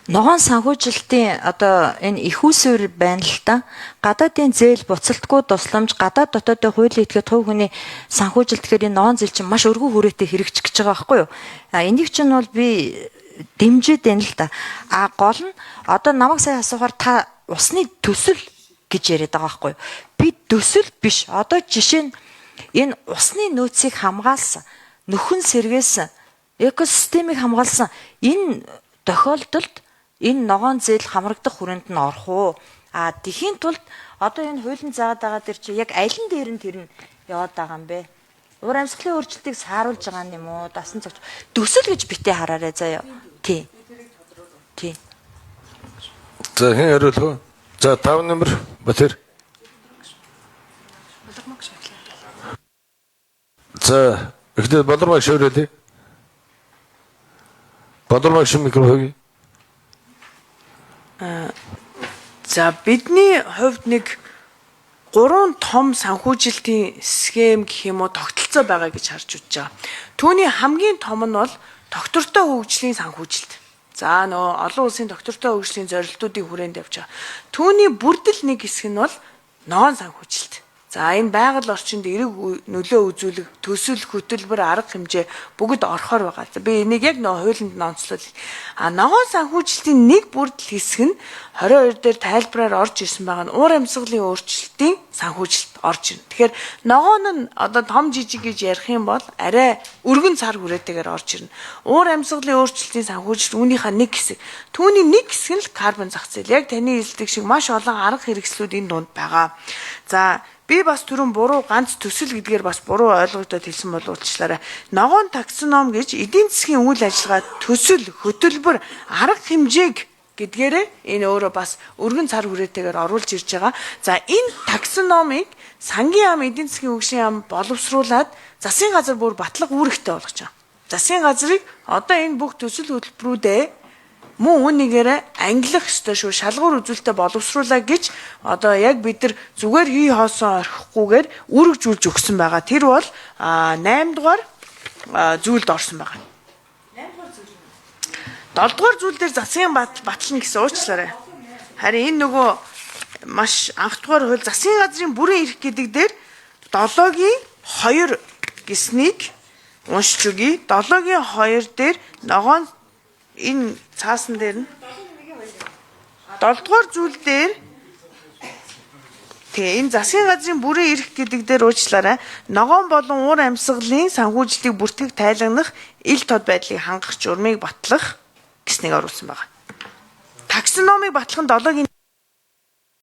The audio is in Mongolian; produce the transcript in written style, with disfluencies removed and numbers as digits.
Ногоон санхүүжилтийн одоо энэ их усүр байна л та. Гадаадын зээл буцалтгүй тусламж, гадаад дотоодын хуулийн этгээд хувь хүний санхүүжилт гэхээр энэ ногоон зээл чинь маш өргөн хүрээтэй хэрэгжих гэж байгаа байхгүй юу? А энийг чинь бол би дэмжиж байна л да. А гол нь одоо намайг сая асуухаар та усны төсөл гэж яриад байгаа байхгүй юу? Би төсөл биш. Одоо жишээ нь энэ усны нөөцийг хамгаалсан, нөхөн сэргээсэн, экосистемийг хамгаалсан энэ тохиолдолд энэ ногоон зээл хамрагдах хүрээнд нь орох уу? А тэхийн тулд одоо энэ хуулийн заагаад байгаа дээр чи яг аль нь дээр нь тэр нь яваад байгаа юм бэ? Уур амьсгалын өөрчлөлтийг сааруулж байгаа юм уу? Дасан зохич төсөл гэж битээ хараарай заяа. Тий. Тий. За хэн хариулах вэ? За 5 нөмөр Батэр. За эхлээд Болормаг шөөрөлээ. Болормаг шин микрофоныг. За бидний хувьд нэг гурван том санхүүжилтийн схем гэх юм уу тогтолцоо байгаа гэж харж үзэж байгаа. Түүний хамгийн том нь бол тогтвортой хөгжлийн санхүүжилт. За нөгөө олон улсын тогтвортой хөгжлийн зорилтуудын хүрээнд явж байгаа. Түүний бүрдэл нэг хэсэг нь бол ногоон санхүүжилт. За энэ байгаль орчинд эерэг нөлөө үзүүлэх төсөл, хөтөлбөр, арга хэмжээ бүгд орохоор байгаа. За би энийг яг нөө хуулинд нонцлол. А ногоон санхүүжилтийн нэг бүрдэл хэсэг нь 22 дээр тайлбараар орж ирсэн байгаа нь уур амьсгалын өөрчлөлтийн санхүүжилт орж ирнэ. Тэгэхээр ногоон нь одоо том жижиг гэж ярих юм бол арай өргөн цар хүрээтэйгээр орж ирнэ. Уур амьсгалын өөрчлөлтийн санхүүжилт үүнийхээ нэг хэсэг. Түүний нэг хэсэг нь л карбон зах зээл. Яг таны хэлдэг шиг маш олон арга хэрэгслүүд энэ дунд байгаа. За би бас түрүүн буруу ганц төсөл гэдгээр бас буруу ойлгогдоод хэлсэн бол уучлаарай. Ногоон таксоном гэж эдийн засгийн үйл ажиллагаа төсөл, хөтөлбөр, арга хэмжээг гэдгээрээ энэ өөрөө бас өргөн цар хүрээтэйгээр оруулж ирж байгаа. За энэ таксономыг сангийн яам, эдийн засгийн хөгжлийн яам боловсруулад засгийн газар бүр батлах үүрэгтэй болгож байгаа. Засгийн газрыг одоо энэ бүх төсөл хөтөлбөрүүдээ мөн үүнийгээрээ ангилах ёстой шүү, шалгуур үзүүлэлтээ боловсруулаа гэж одоо яг бид нар зүгээр хий хоосон орхихгүйгээр үүрэгжүүлж өгсөн байгаа. Тэр бол 8 дугаар зүйлд орсон байгаа. 7 дугаар зүйл дээр засгийн батлна гэсэн уучлаарай. Харин энэ нөгөө маш анх дугаар хууль засгийн газрын бүрэн эрх гэдэг дээр 7-гийн 2 гэснийг уншиж өгье. 7-гийн 2 дээр ногоон энэ цаасан дээр нь 7 дугаар зүйл дээр тэгээ энэ засгийн газрын бүрэн эрх гэдэг дээр уучлаарай. Ногоон болон уур амьсгалын санхүүжилтийг бүртгэх, тайлгнах, ил тод байдлыг хангах журмыг батлах гэснийг оруулсан байгаа. Таксономыг батлах нь 7-гийн